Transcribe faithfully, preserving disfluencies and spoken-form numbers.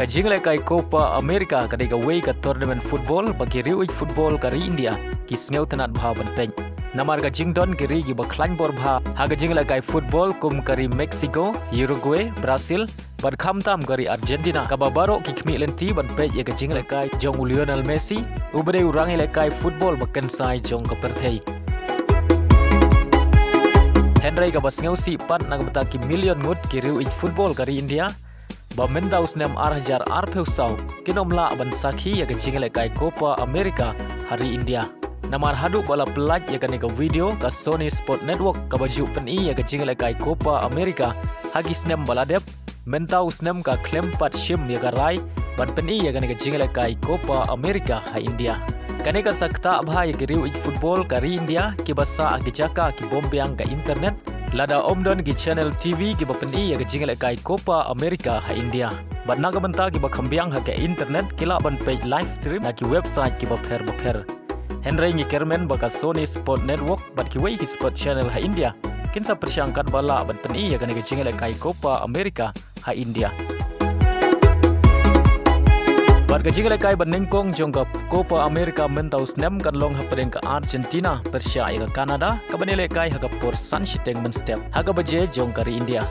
Ka jinglehkai Copa America ka dei kawei ka tournament football ba ki riew ïeit football ka ri India ki sngewtynnad bha ban peit. Namar ka jingdon ki ri kiba khlaiñ bor bha ha ka jinglehkai football, kum ka ri Mexico, Uruguay, Brazil, bad khamtam ka ri Argentina, kaba baroh ki khmih lynti ban peit ïa ka jinglehkai jong u Lionel Messi, uba dei u rangïalehkai football ba kynsai jong ka pyrthei. Hynrei kaba sngewsih pat na ka bynta ki million ngut ki riew ïeit football ka ri India, ba mynta u snem ar hajar arphew saw kin ym lah ban sakhi ïa ka jinglehkai Copa America ha ri India. Namar haduh ba la pyllait ïa kane ka video ka Sony Sport Network kaba ju pyni ïa ka jinglehkai Copa America ha ki snem ba la dep, mynta u snem ka khlem pat shim ïa ka rai ban pyni ïa kane ka jinglehkai Copa America ha India. Kane ka sa ktah bha ïa ki riew ïeit football ka ri India kiba sah ha ki jaka ki bym biang ka internet, lada ym don ki channel T V kiba pyni ïa ka jinglehkai Copa America ha India. Bad na ka bynta kiba kham biang ha ka internet ki lah ban peit live stream na ki website kiba pher ba pher. Hynrei ngi kyrmen ba ka Sony Sport Network bad kiwei ki sport channel ha India kin sa pyrshang katba lah ban pyni ïa kane ka jinglehkai Copa America ha India. Bad ka jinglehkai ba nyngkong jong ka Copa America mynta u snem kan long hapdeng ka Argentina pyrshah ïa ka Canada, kaba ïalehkai ha ka por san shiteng mynstep ha ka baje jong ka ri India.